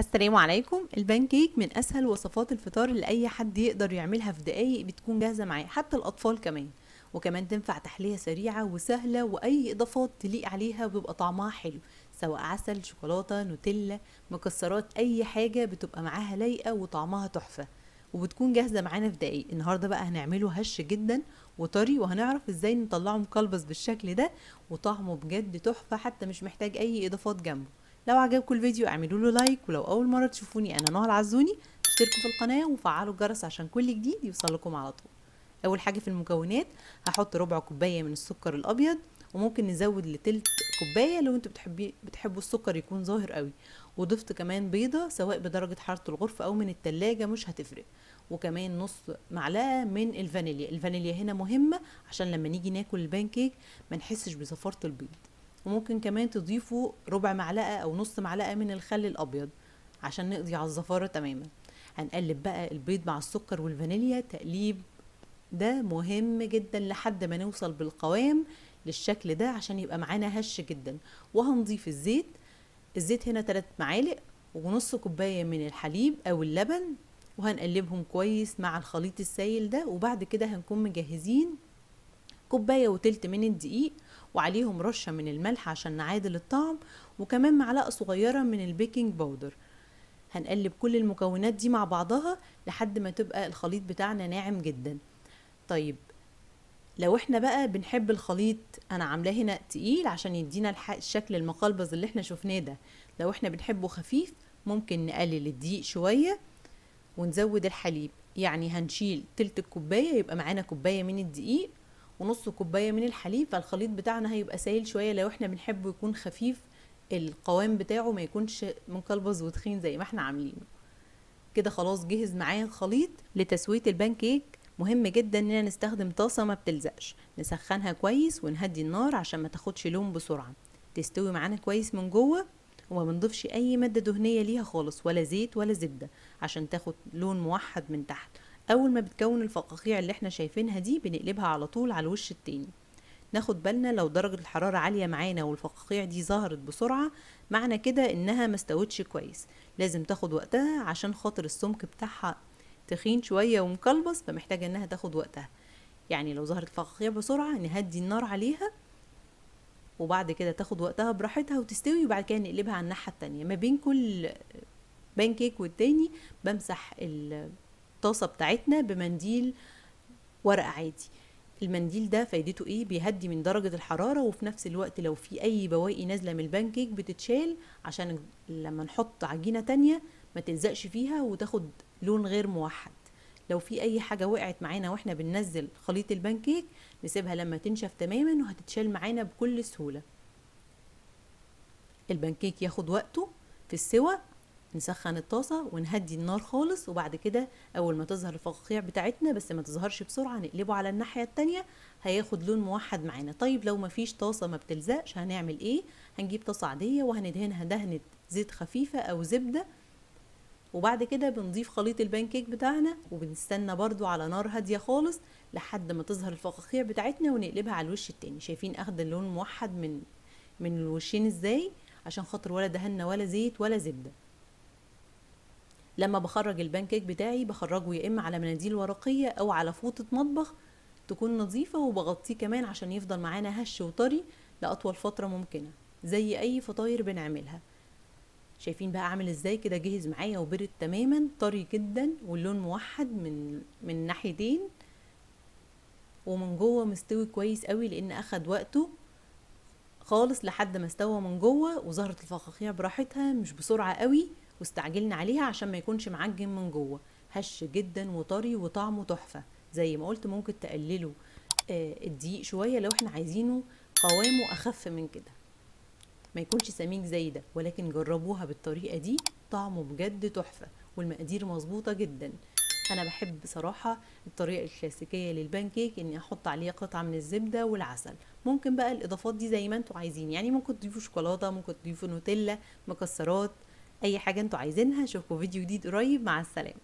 السلام عليكم. البانكيك من اسهل وصفات الفطار اللي اي حد يقدر يعملها في دقايق، بتكون جاهزة معاه حتى الاطفال كمان، وكمان تنفع تحلية سريعة وسهلة، واي اضافات تليق عليها وبيبقى طعمها حلو، سواء عسل، شوكولاتة، نوتيلا، مكسرات، اي حاجة بتبقى معاها لايقة وطعمها تحفة، وبتكون جاهزة معانا في دقايق. النهارده بقى هنعمله هش جدا وطري، وهنعرف ازاي نطلعه مقلبص بالشكل ده، وطعمه بجد تحفة، حتى مش محتاج اي اضافات جنبه. لو عجبكم الفيديو اعملوا له like، ولو اول مرة تشوفوني انا نهى العزوني، اشتركوا في القناة وفعلوا الجرس عشان كل جديد يوصل لكم على طول. اول حاجة في المكونات هحط ربع كوباية من السكر الابيض، وممكن نزود لتلت كوباية لو انتوا بتحبوا السكر يكون ظاهر قوي. وضفت كمان بيضة سواء بدرجة حرارة الغرفة او من التلاجة مش هتفرق، وكمان نص معلقه من الفانيليا. الفانيليا هنا مهمة عشان لما نيجي ناكل البانكيك ما نحسش بزفاره البيض. وممكن كمان تضيفوا ربع معلقه او نص معلقه من الخل الابيض عشان نقضي على الزفاره تماما. هنقلب بقى البيض مع السكر والفانيليا، تقليب ده مهم جدا لحد ما نوصل بالقوام للشكل ده عشان يبقى معانا هش جدا. وهنضيف الزيت، الزيت هنا 3 معالق ونص كوباية من الحليب او اللبن، وهنقلبهم كويس مع الخليط السائل ده. وبعد كده هنكون مجهزين كوباية وتلت من الدقيق، وعليهم رشة من الملح عشان نعادل الطعم، وكمان معلقة صغيرة من البيكنج باودر. هنقلب كل المكونات دي مع بعضها لحد ما تبقى الخليط بتاعنا ناعم جدا. طيب لو احنا بقى بنحب الخليط، انا عاملاه هنا تقيل عشان يدينا الشكل المقلبز اللي احنا شفناه ده. لو احنا بنحبه خفيف ممكن نقلل الدقيق شوية ونزود الحليب، يعني هنشيل تلت الكوباية يبقى معانا كوباية من الدقيق ونص كوباية من الحليب، فالخليط بتاعنا هيبقى سايل شوية. لو احنا بنحبه يكون خفيف القوام بتاعه ما يكونش مقلبز وتخين زي ما احنا عاملينه كده. خلاص جهز معايا الخليط لتسوية البانكيك. مهم جدا اننا نستخدم طاسة ما بتلزقش، نسخنها كويس ونهدي النار عشان ما تاخدش لون بسرعة، تستوي معانا كويس من جوه، وما بنضيفش اي مادة دهنية ليها خالص، ولا زيت ولا زبدة، عشان تاخد لون موحد من تحت. اول ما بتكون الفقاقيع اللي احنا شايفينها دي بنقلبها على طول على الوش التاني. ناخد بالنا لو درجة الحرارة عالية معانا والفقاقيع دي ظهرت بسرعة، معنى كده انها ما استوتش كويس، لازم تاخد وقتها عشان خاطر السمك بتاعها تخين شوية ومقلبص، فمحتاجة انها تاخد وقتها. يعني لو ظهرت الفقاقيع بسرعة نهدي النار عليها، وبعد كده تاخد وقتها براحتها وتستوي، وبعد كده نقلبها على الناحية التانية. ما بين كل بانكيك والتاني بمسح الطاسة بتاعتنا بمنديل ورق عادي. المنديل ده فايدته ايه؟ بيهدي من درجة الحرارة، وفي نفس الوقت لو في اي بواقي نازلة من البانكيك بتتشال، عشان لما نحط عجينة تانية ما تلزقش فيها وتاخد لون غير موحد. لو في اي حاجة وقعت معانا واحنا بننزل خليط البانكيك نسيبها لما تنشف تماما وهتتشال معانا بكل سهولة. البانكيك ياخد وقته في السوى، نسخن الطاسة ونهدي النار خالص، وبعد كده اول ما تظهر الفقاقيع بتاعتنا، بس ما تظهرش بسرعة، نقلبه على الناحية التانية، هياخد لون موحد معانا. طيب لو ما فيش طاسة ما بتلزقش هنعمل ايه؟ هنجيب طاسة عادية وهندهنها دهنة زيت خفيفة او زبدة، وبعد كده بنضيف خليط البانكيك بتاعنا، وبنستنى برضو على نار هادية خالص لحد ما تظهر الفقاقيع بتاعتنا ونقلبها على الوش التاني. شايفين اخد اللون موحد من الوشين ازاي؟ عشان خاطر ولا دهنا ولا زيت ولا زبدة. لما بخرج البانكيك بتاعي بخرجه يا اما على مناديل ورقية او على فوطة مطبخ تكون نظيفة، وبغطيه كمان عشان يفضل معانا هش وطري لأطول فترة ممكنة، زي اي فطاير بنعملها. شايفين بقى عامل ازاي كده؟ جهز معايا وبرد تماما، طري جدا، واللون موحد من ناحيتين، ومن جوه مستوي كويس قوي لان اخد وقته خالص لحد ما استوى من جوه، وظهرت الفقاقيع براحتها مش بسرعة قوي، واستعجلنا عليها عشان ما يكونش معجن من جوه. هش جدا وطري وطعمه تحفة. زي ما قلت ممكن تقللوا الدقيق شوية لو احنا عايزينه قوامه اخف من كده، ما يكونش سميك زي ده، ولكن جربوها بالطريقة دي، طعمه بجد تحفة والمقادير مظبوطة جدا. انا بحب بصراحة الطريقة الكلاسيكية للبانكيك اني احط عليه قطعة من الزبدة والعسل. ممكن بقى الاضافات دي زي ما انتوا عايزين، يعني ممكن تضيفوا شوكولاتة، ممكن تضيفوا نوتيلا، مكسرات، اي حاجة انتوا عايزينها. اشوفكم فيديو جديد قريب، مع السلامة.